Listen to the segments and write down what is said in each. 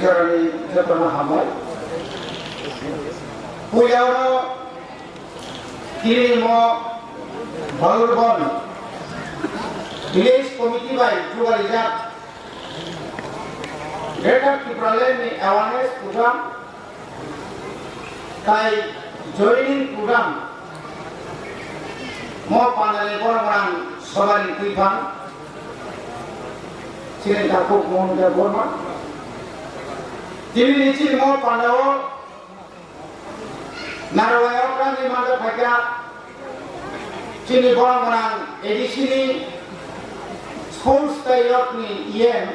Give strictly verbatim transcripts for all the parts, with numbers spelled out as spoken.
Jotono hambai. Puila oro tini mo Bhalurbon Village Committee bai jugarijak Greater Tipraland ni awareness program tai joining program mo panel ni borok rang sobari tuiphang chini takhuk Mohan Debbarma. Tini ni chini mo pandao Narwai okra ni manja phaikha chini borok rang A D C ni sports tai yok ni E M.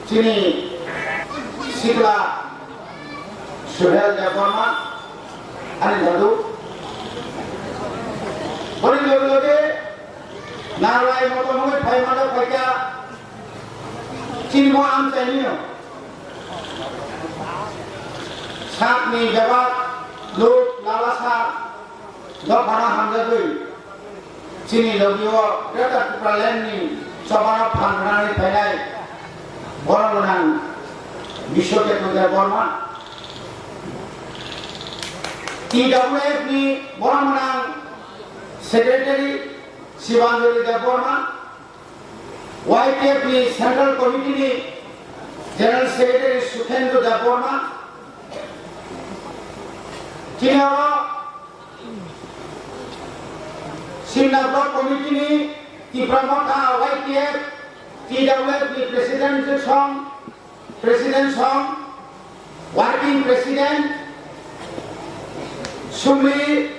Chini sikla Suhel Debbarma, ani dadu. Boni loge loge Narwai motomoi phai mano phaikha chini mo amchaini no. Sakni bebak luk lalasa dophano hamjagwi chini logi o Greater Tipraland ni chobano phan rwnani phainai borok gwnang Biswaketu Debbarma. T W F ni borok gwnang Secretary Shivanjali Debbarma, Y T F ni Central Committee ni General Secretary Sukhendra Debbarma, chini oro Simna Block Committee ni Tipra Motha Y T F, T W F ni President song, President song, Working President, Sumli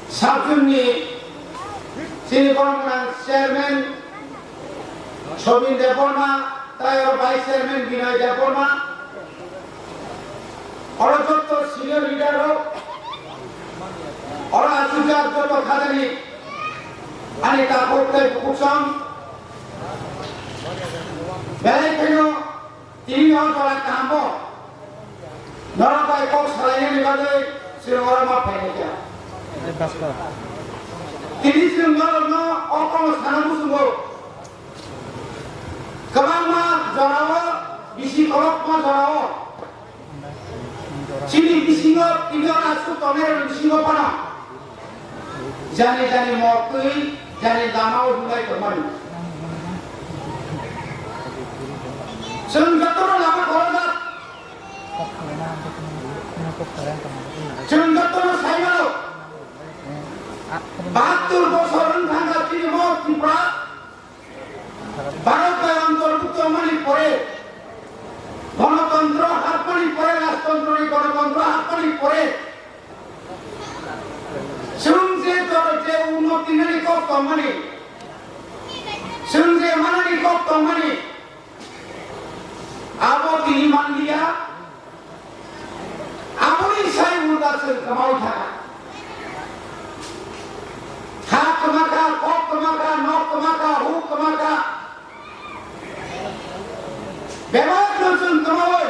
Sabjung ni chini borok gwnang Chairman Sobin Debbarma, tai oro Vice Chairman Binoy Debbarma, oro jotto senior leader rok, oro achukjak jotto khajani ani takhuk tei bukhuk song, belai kheno tini o jora kaham bo norok bai kok salainani bagwi chwng oro ma phainai kha. Tini chwng norokno o kokno sana muchungo. Kwbangma jorao, bisi khorokma jorao chini bisingo, tini o aswk tongnai rokni bisingo phano jani jani mok twi, jani lama o hwnlai tongmani. Chwng jotono lama khorokjak. Chwng jotono sai mano. Bahattur bosor wng thangkha chini mo Tripura. Bharat bai antorbhukto wngmani pore, gonotontro hapmani pore, rajtontroni gonotontro hapmani pore, chwng je doro je unnoti nani kok tongmani, chwng je manani kok tongmani, abo tini manliya. Aboni sai ulta chwng kwmawi thangkha. Ha kwmakha, kok kwmakha, nok kwmakha, huk kwmakha. Bebak no chwng kwmawi.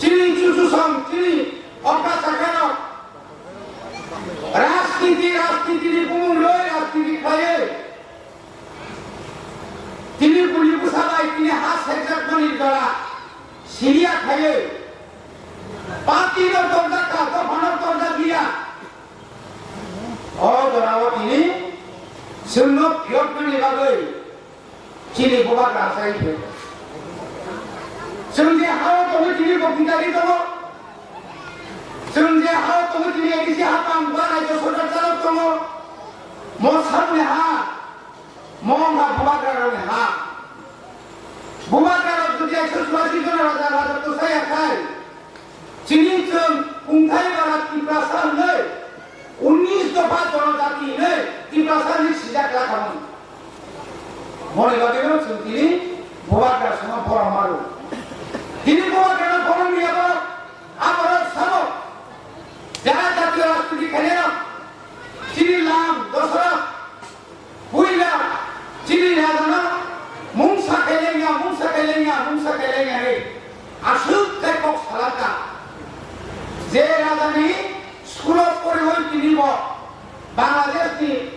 Chini chuchusong, chini okra chakrarok rajniti, rajniti ni bumung rwi rajniti khlaiwi. Tini buni bwsa bai tini ha sekjakmani jora siriya khaiwi party no torjak kha, dopha no torjak liya. O jora o tini chwngno phiyoknani bagwi chini bubagra achai phaio. Chwng je ha o tongo tini bo bidari tongo. Chwng je ha o tongo tini A D C hapang ba rajya sorkar chalok tongo. Mo samni ha Mo wngkha bubagrarokni ha. Bubagrarok jodi ekso churasi jona raja rajotw saya khai, chini chwng kungthai bara Tiprasa hwnwi, unnish dopha jonojati hwnwi Tiprasa hwnwi sijak kha khamung. Moni bagwino chwng tini bubagra songno borom maru. Tini bubagrano borom riyabo, aborok sabo, jara jatiyo rajniti khainai rok, chini lam dosarok, Puila chini rajano mungsa khailengya, mungsa khailengya, mungsa khailengya hinwi aswk khe kok salaka. Je rajani school o poriwi tini bo Bangladesh ni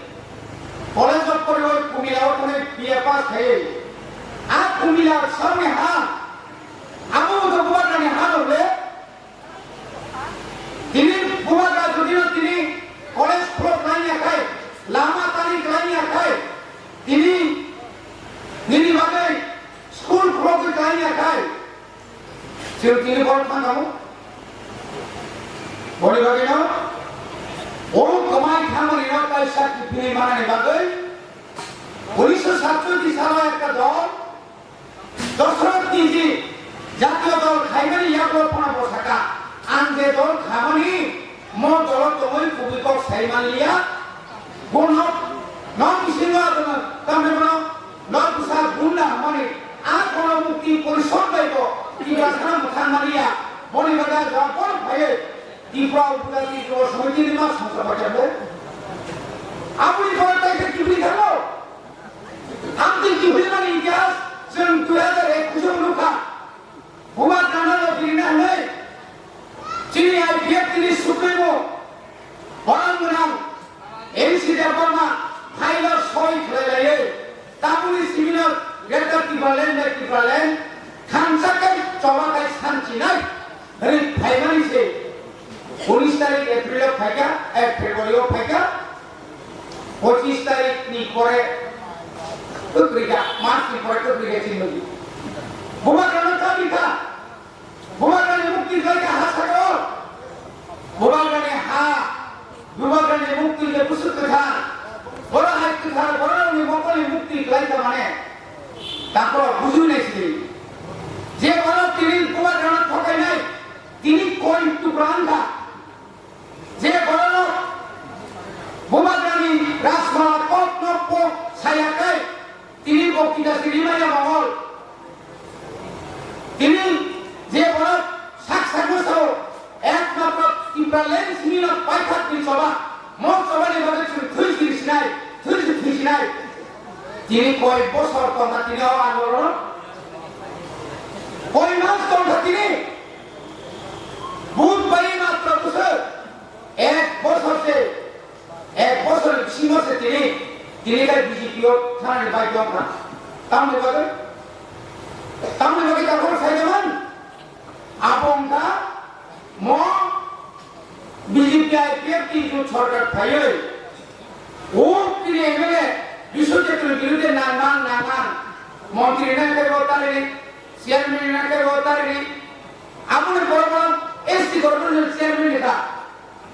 college o poriwi Kumila o thangwi B A pass khaiwi a Samni ha, abo bo to Bubagrani ha no le. Tini Bubagra jodi no tini college khulok khlai ya khai, lama tani khlai ya khai, tini nini bagwi school khulok khlai ya khai, chwng tini bor thang kamo. Boni bagwi no, o kwmai thangmani no kaisa kiphilwi manani bagwi, unisho satchojji salo ekta dol, Dosrot niji jatiyo dol khaimani yago phano bo saka, ang je dol khamani mo dolo tongwi kubui kok sai manliya, bo nok, nok bisingo adono tamni bono nok bwsa gunda hwnmani a kono mukti porishod bai bo Tiprasano mwthang manliya, boni bagwi ang jora phaiwi Tripura Upajati Yuva Samitini ma songsa bacha bo. Aboni pore taisa kibri thango. Amtwi kiphilmani itihas chwng dui hajar ekush o nukha. Bubagrano rw kirina hwnwi chini I P F T ni supremo borok gwnang M C Debbarma file o soi khlai laiwi tabukni simi no Greater Tipraland bai Tipraland thansa kai choba kai sanchinai hwnwi phaimani se unis tarik April o phaikha, eh, February o phaikha. Pochis tarik ni pore kwkrwi kha, March ni pore kwkrwi kha chini bagwi. Bubagrano tamo kha, Bubagrani mukti khlai kha ha saka o. Bubagrani ha, Bubagrani mukti khe bwswk kwthar, borok hai kwthar, borokni mokolni mukti khlai kha mane. Takhoro bujui nai sini. Je borok tini Bubagrano thokainai, tini koi tukra wngkha. Je borok Bubagrani Rajmala kokno pok saya kai, tini bo kita siri maya mongol. Tini je borok sak sak bwsao ekmatro Tipraland simi no paithak ni choba, mo choba ni bagwi chwng thwi siri sinai, thwi si thwi sinai. Tini koi bosor tongkha tini o andolon? Koi mas tongkha tini? Bud bai matro bwswk. Ek bosor se, ek bosor bisingo se tini, tini kai B J P o thanani bai tongkha. Tamni bagwi, tamni bagwi takhor sai jaman. Abo wngkha mo B J P I P F T jut sorkar phaiwi o tini M L A Biswajit ni birudhe nangman nangman montri nangkhe bo tarini, chairman nangkhe bo tarini, aboni borok borok S T gorokno chairman ni kha.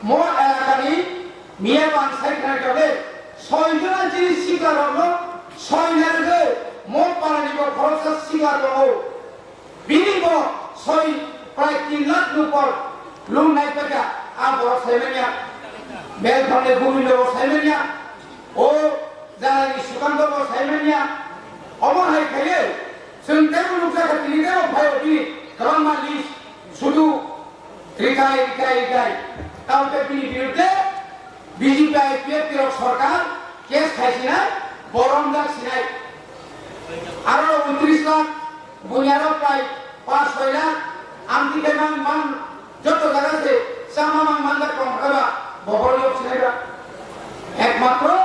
Mo elakani miya bang sai khna khe soi jona chini sikla rokno soi na rwgwi mo parani bo khoroksa sikla tongo. Bini bo soi prai tin lakh ni upor loan nai paikha, a borok sai manya. Belphangni Gobindo bo sai manya. O Jalani Sukanto bo sai manya. Omo hai khaiwi chwng teibo nukjakha tini teibo phaio bini kwbangma list sudu rikai, rikai, rikai. Tamo khe bini birudhe B J P I P F T rok sorkar case khai sinai, borom jak sinai. Aro untris lakh, bunyaro prai pas soi lakh, amtwi khe mang, mang, joto jaga se chama mang, mang jak tong kha ba, bohor yok sinai ba. Ekmatro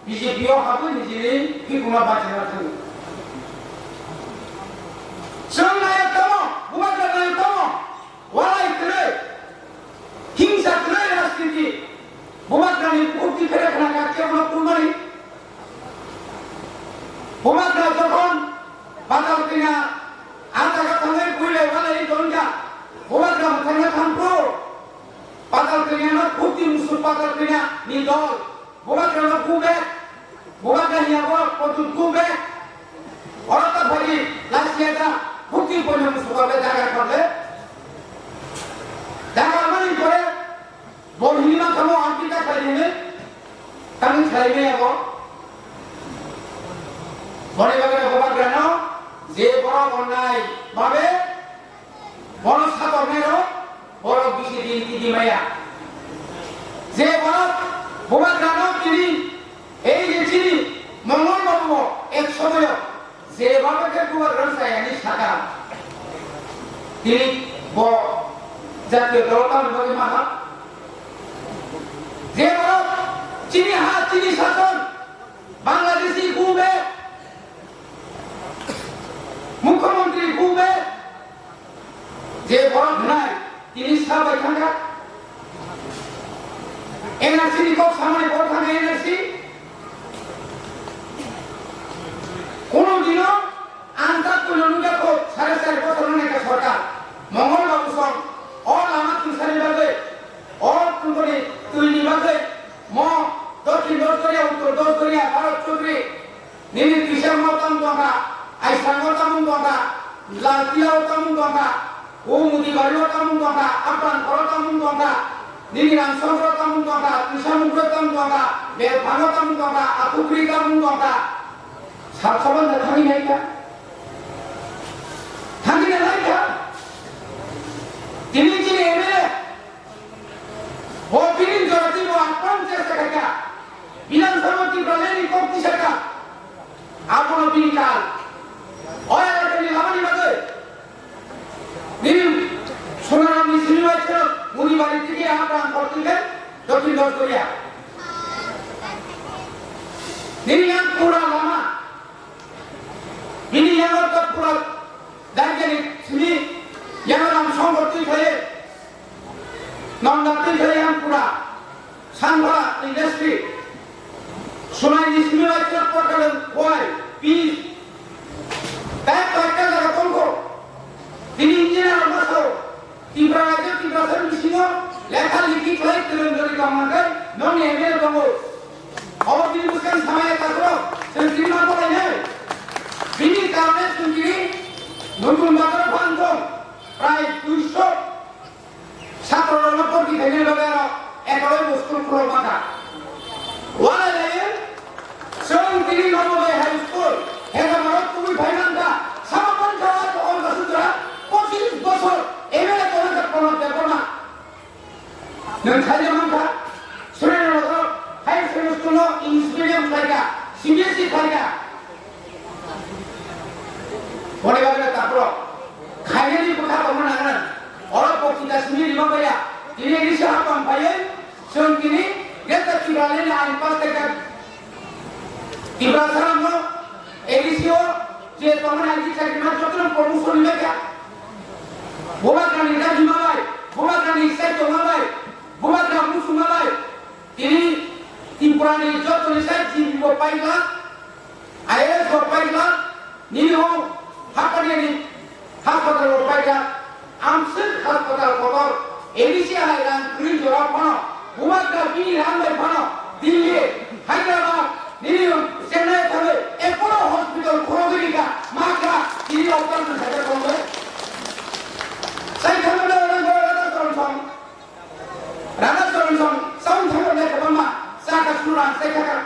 B J P o habwi nijini phikuna bachina thangwi. Chwng nai tamo, Bubagra nai tamo, walai kwrwi, hingsa kwrwi rajniti. Bubagrani murti phede khna kha kebono kulmani. Bubagra jokhon Patal Kanya a jaga thangwi builai walai tongkha. Bubagra mwthangna thangphru Patal Kanya no phukti musuk Patal Kanya ni dol. Bubagrano go back. Bubagra hiya borok potu go back. Oro ta phagi last year da bukti poino musuko be jaga khorle. Jaga mani pore bo hini ma khamo anti ta khai hini. Kami khai me abo. Boni bagwi Bubagrano je borok onnai babe Bono satornairok borok bisi din tigi maya. Je borok Bubagrano tini, ei je chini Mongol Babu bo ek somoyo je babe khe Bubagrano sayani saka. Tini bo jatiyo dol tamni bagwi maha. Je borok chini ha, chini sason, Bangladeshi gube. Mukhyamantri bube je borok hwnai, tini sa bai thangkha. N R C ni kok samani borok thangkha N R C. Kono dino ang ta kono nugya kho sare sare bosor nang ekha sorkar. Mongol babu song o lama thungsani bagwi, o tungkoni twini bagwi, mo Dokhin Dos Doria, Uttor Dos Doria, Bharat Chaudhuri, nini Twisang o tamung tongkha, Aisang o tamung tongkha, Laltila o tamung tongkha, o Mudibari o tamung tongkha, Apran Khor o tamung tongkha, nini Rangsong o tamung tongkha, Twisamukro tamung tongkha, Belphang o tamung tongkha, Athukri tamung tongkha. Sab saban da thangwi naikha. Thangwi naikha. Tini chini M L A. Bo bini jorati bo apang chesta khaikha. Bidhan Sabha Tipraland ni kok tisakha. Abono bini kal. O elakani lamani bagwi. Nini Sonaram ni simi bai chero muni bari tigi a prang kor tigi Dokhin Dos Doria. Nini yang pura lama. Bini yang to pura dangani simi yang ram song kor tigi khaye. Nong da tigi khaye yang pura. Sangpara industry. Sunai ni simi bai chero porkaleng wai peace. Tei koi khe jaga tongkho. Tini engineer rok no sao. Tipra rajyo Tiprasa ni bisingo lekha likhi khlai kwrwng rwrwi tongma khe nokni M L A tongo. Obo bini bwskang samaya takhro chwng tini ma bolai nai. Bini karone chwng tini nutun bazar o phang thong prai duiso. Satro rokno porti khainani bagwi ano ekolai bo school khulok maka. Walai lai chwng tini Navodaya High School Hedamarok tubui phai mankha. Sama mankha o Ongkasujra pochis bosor M L A tongkha Pramod Debbarma. Nwng khaina mankha Surendra Nagar Higher Secondary School no English medium khlaikha, C B S E khlaikha. Boni bagwi no takhro khainani bwkha tongma nangnai. Oro bokti da simi rima baya. Tini risa hapang phaiwi chwng tini Greater Tipraland ni ain pass khaikha. Tiprasa rokno A D C o je tongmani ain chakri ma jotono promotion rikha. Bubagrani dagima bai, bubagrani sai tongma bai, bubagra muchungma bai. Tini Tripura ni jotoni sai G B bo paikha, I A S bo paikha, nini o Hapani ni hospital bo paikha, amswk hospital kotor, A D C hai rang kwrwi jora phano, bubagra bini rang bai phano, Delhi, Hyderabad, nini Chennai thangwi, ekoro hospital khorogwi rikha, makha, tini operation khaikha tongwi. Sai thangwi rang bai rang bai rang bai. Rana Charan song, sound thangwi le kwbangma chakha suru rang sai khakha.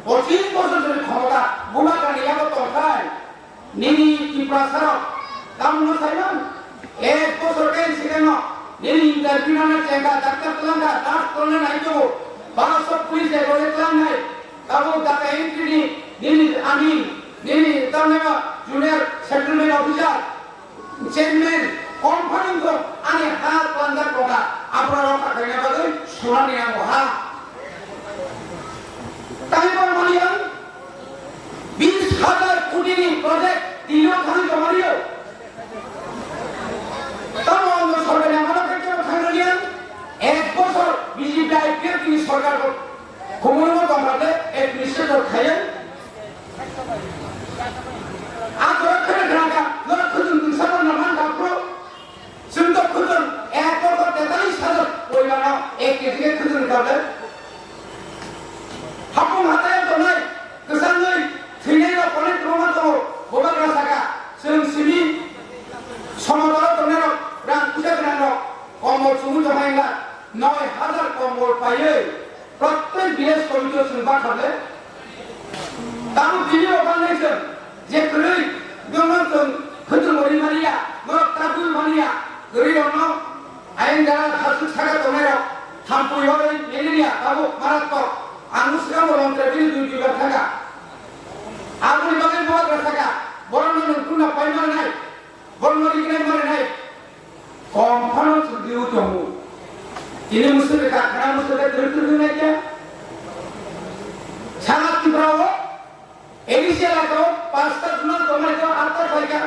Pochis bosor joni khomota, bubagrani yago tongthai. Nini Tiprasa rok, tamno saiman? Ek bosor ten second no, nini interview nana chengkha, doctor twlangkha, nurse twlangna nai tongo, baro sok police le role twlangnai. Tabuk data entry ni, nini amin, nini tamnai junior settlement officer. Chairman, company bo ani ha planjak rokha, abra rokha khaina bagwi sunani nango ha. Taibo mani ang bis hajar koti ni project Delhi o thangwi tongmani o. Tamo ang sorkar ni amano khe kebo thangwi yang, ek bosor B J P I P F ni sorkar ko Khumulwngo tongkha de administrator khaiya. A jora khwrwng khwrwngkha, norok khwtwng twngsa borokno man kha phuru. Chwng to khwtwng ek loko tetalis hajar porimano ek kg khe khwtwng rwkha de. Hapung hathai tongnai, kwchangwi thwinai rok onek kwbangma tongo, bubagra saka, chwng simi somodoro tongnai rok, rang puisa gwnang rok, kombol chumui tongmani wngkha, noi hajar kombol paiwi, Prottek village committee o chwng bakha le. Tabuk tini o bangnai chwng je kwrwi, norok chwng khwtwng ori maliya, norok tabuk maliya, kwrwi rokno ayang jara khasuk saka tongnai rok, thampui horwi meliya, tabuk marattok, ang swkang bo long training dui dui bar thaka. Aboni bagwi bubagra saka, borokno nwng kunna pai manai, borokno rignai manai. Kom phano chwngtwi o tongo. Tini mwswk kha, khana mwswk kha, twrwk twrwk wngnaikha. Sara Tripura o, A D C elaka o, pasta juma tongnaikha, atta khlaikha.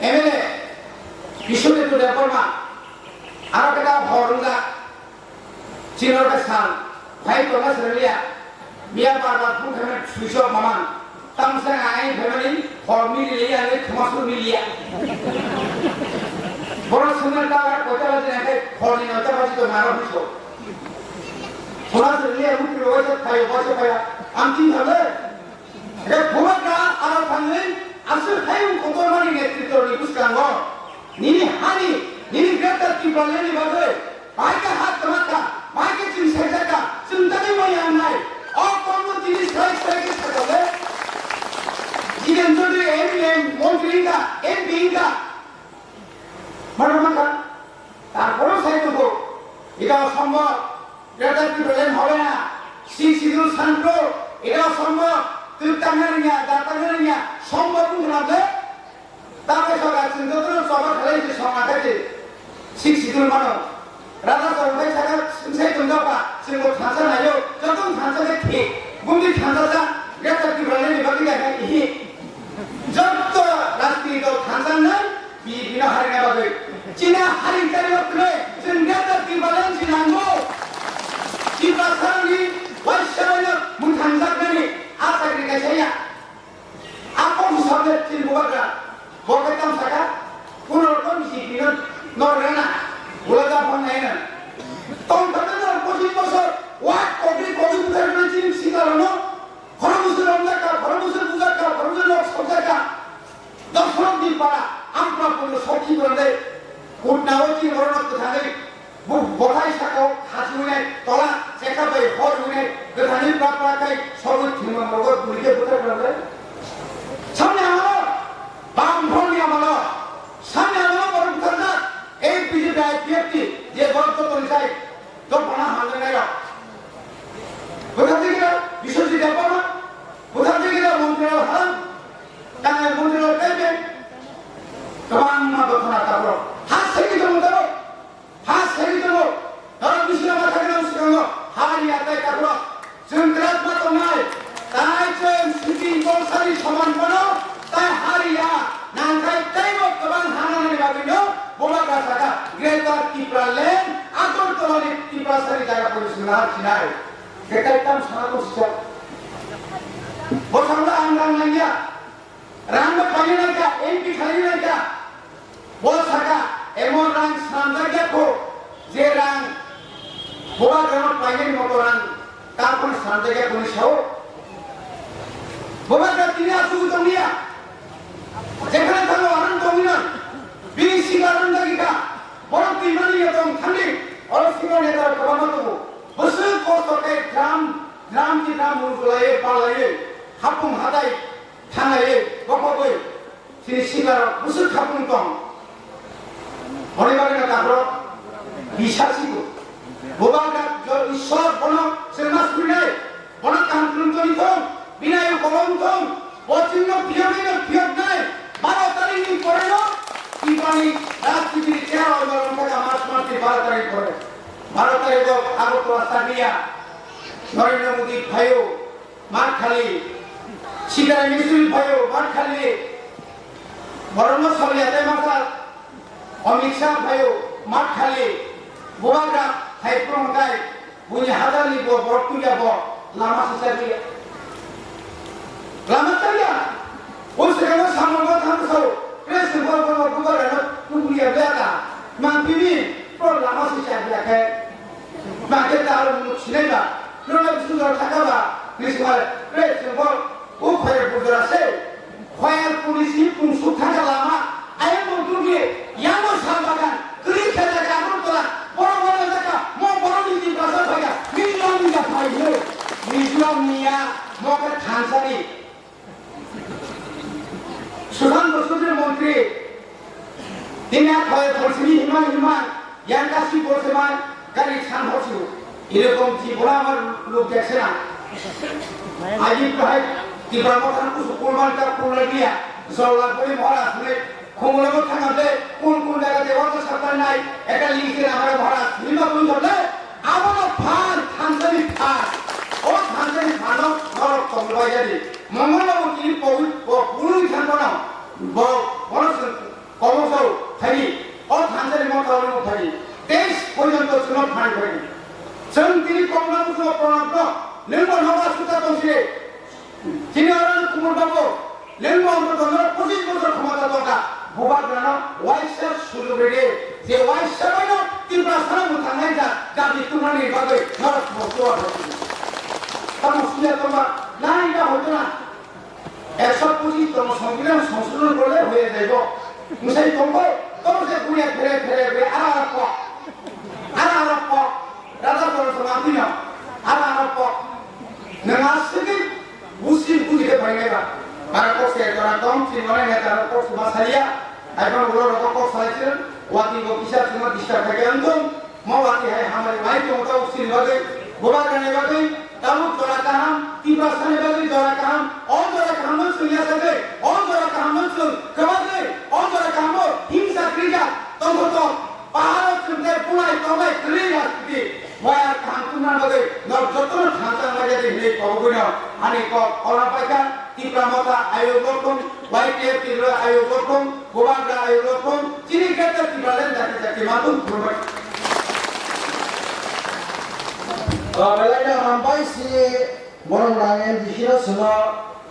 M L A Biswajit Debbarma, aro khe ta hor wngjak, chini oro khe sal, phai tongna swrwngya, miya bar bar phone khaimani switch off mama, tamo se ang ayang phaimani hor mili liya, ani thuma sur mili ya. Borok swngmani ta koita baji nangkhe horni noita baji tong aro hwnso. Thuma swrwngya, mukti rwbaisa phaio, baisa phaiya, ang chini thangkhe. Hwnkhe bubagra aro thangwi aswk hai wng kotormani netritwni bwskango nini hani, nini Greater Tipralandni bagwi bai khe ha kwma kha, bai khe chwng serjak kha, chwng tangwi maya wngnai. O kokno tini sai sai khe sakha le. Jigen Chaudhary M L A montri wngkha, M P wngkha. Mano mankha, tarpore sai tongo, ita sombhob, Greater Tipraland hobe na, Sixth Schedule sanpro, ita sombhob, twi tangna rwngya, da tangna rwngya, sombhob wngkha na ble? Tabuk soka chwng jotono choba khalai se songna khaidi, Sixth Schedule mano. Raja Chorong bai saka swngsai tongjak ba, chwngbo thansa naio, joto thansa khe thik, bumdi thansa sa, Greater Tipralandni bagwi khe ihi. Joto rajniti dol thansa nai, B J P no harina bagwi. China hari tari o kwrwi, chwng Greater Tipraland si nango. Tiprasani waisa waino mwthangjaknani a chakri kaisa ya. A kok swkang le chini bubagra, bo khe tamo saka, kuno rokom B J P no nor rana, bula da phone nai na. Tong thangna nor pochis bosor, wa kogri kogri buthar na chini sikala no, khoro busur romjak ka, khoro busur bujak ka, khoro busur nok sokjak ka. Dosrok ni para, ampra puno sokhi bwrandai, kutna o chini borok no kwthangwi Bo-, bothai sakao khachwinai tola chekha bai hor winai kwthangni pra pra khai sogwi thwima morgo gurikhe bwthar khlai. Samni amalo, bam phrongni amalo, samni amalo borok bwtharjak, ei B J P I P F T je borok jotoni sai dophano hamjaknairok. Bwtharjak kira Biswajit Debbarma, bwtharjak kira Motilal Haram, Kanai Motilal Taiben, kwbangma dophano taborok. Ha segi tongo taborok. Ha segi tongo, norok bisino ma thangna swkango, hari ya tai kakhwlak. Chwng kwrak ma tongnai, tai chwng siti bongsani soman phano, tai hari ya, nangkhai teibo kwbang hananani bagwino bubagra saka, Greater Tipraland, Agartala ni Tiprasani jaga pori swngna har sinai. Khe tai tam sana tong sijak. Bo sakno ang rang nangya. Rang no painai kha, M P khlainai kha. Bo saka, emon rang swnamjak ya kho, je rang bubagrano painani moto rang, ta phano swnamjak ya kho ni sao. Bubagra tini asugwi tonglia. Jekhane thango ano tongwi nang. Bini sikla rwngjagwi kha. Borok twimani ya tong thangdi. Oro sikla neta rok kwbangma tongo. Bwswk kosto khe drum, drum ki drum mung kwlaiwi, palaiwi. Hapung hatai. Thanglaiwi bokhogwi chini siklarok bwswk khapung tong. Hwnwi bagwino takhorok bisa sigo. Bubagra jo Ishwar bono chwngma surinai, bono kaham kwrwng toni thung, bini ayuk kolom thung, bo chwngno phiyoknaino phiyoknai, baro tarikhni poreno Tiprani rajnitini chera oimarong thaka mas masni baro tarikh pore. Baro tarikho Agartala Chakriya Narendra Modi phaio. Mat khali, Sitaram Yesury phaio, mat khali, borokno saliya tei masa Amit Shah phaio, mat khali, bubagra hai phuru hwnkhe buini hajarni bo borok tuya bo lama se chaliya. Lama chaliya. O swkangno samungno thang sao, press ni borok borok bubagrano tubuya bya ta, mang pini pro lama se chaliya khe. Ba khe ta aro mung sinai ba, nona bisu jora thaka ba, ni sima re, re, sumbo, o khoyar bujora se, khoyar puni si pung suk thaka lama, ayang bo tuge, yang bo sal bagan, kri khe ta ka ro tola, boro boro jaka, mo boro ni di basa phaga, ni long ni da phai he, ni jua miya, mo ka thansani. Sushant Bosudri montri, tini a thoi pholsini hima hima, yang kasi pholsima, gari san hosu, erokom jibona amar lok dekse na. Aji prahai Tipra Motha kusu kulman ta kulna dia, jol la bori mora asle, khumula bo thanga de, kun kun jaga de wata sabta nai, eta link se amara mora, hima kun jole, abono phan, thansani phan, o thansani phano norok tongbai jadi. Mongol bo tini pogwi, bo pului thang kono, bo Waisa sujog rede, je waisa baino Tiprasano mwthangnai ja, jati twngnani bagwi norok bo chuwa rw. Tamo suya tongma, nai da hoito na. Ekso pochis tongmo songbidan songsodhon korle hoye jaibo. Mwsai tongbo, tamo se guriya phere phere phere ara ara pok. Ara ara pok. Raja Choronsoma tino. Ara ara pok. Nwng aswkhe busi buji khe phainai ba. Bara kok se jora tong, chini mane neta rok kok se ma saliya. Ai kono ulo rok kok salai se. Wati bo kisa chuma disturb khai khe wng tong. Mo wati hai hamari wai tong tau chini bagwi. Bubagrani bagwi. Tabuk jora kaham. Tiprasani bagwi jora kaham. O jora kaham no chwng ya sagwi. O jora kaham no chwng kwbagwi. O jora kaham no himsa krijak. Tongthotok. Paharo chwngkhe bulai tongnai kwrwi rajniti. Waya kaham tungna bagwi norok jotono thansa nangya de hinwi kobogwino ani kok ora paikha. Tipra Motha ayuk rok thung, Y T F Tripura ayuk rok thung, Bubagra ayuk rok thung, chini khe Tipraland jati jati ma thung khulumbai. Ah, belai no hambai si. Borok rang M D C no swngo,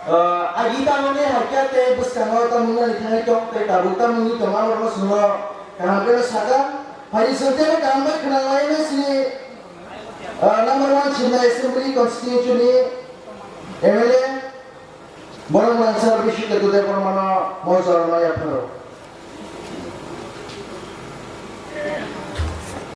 ah, agi tamoni hai khe tei bwskango tamoni nani thangwi tong tei tabuk tamoni tong abo rokno swngo kaham khe saka. Phaidi chwng tei kaham bai khna lai nai sini, ah, number one Chimnai Assembly Constituency ni M L A borok nang sir Bishnu Debbarma no mojo rwna yapharo.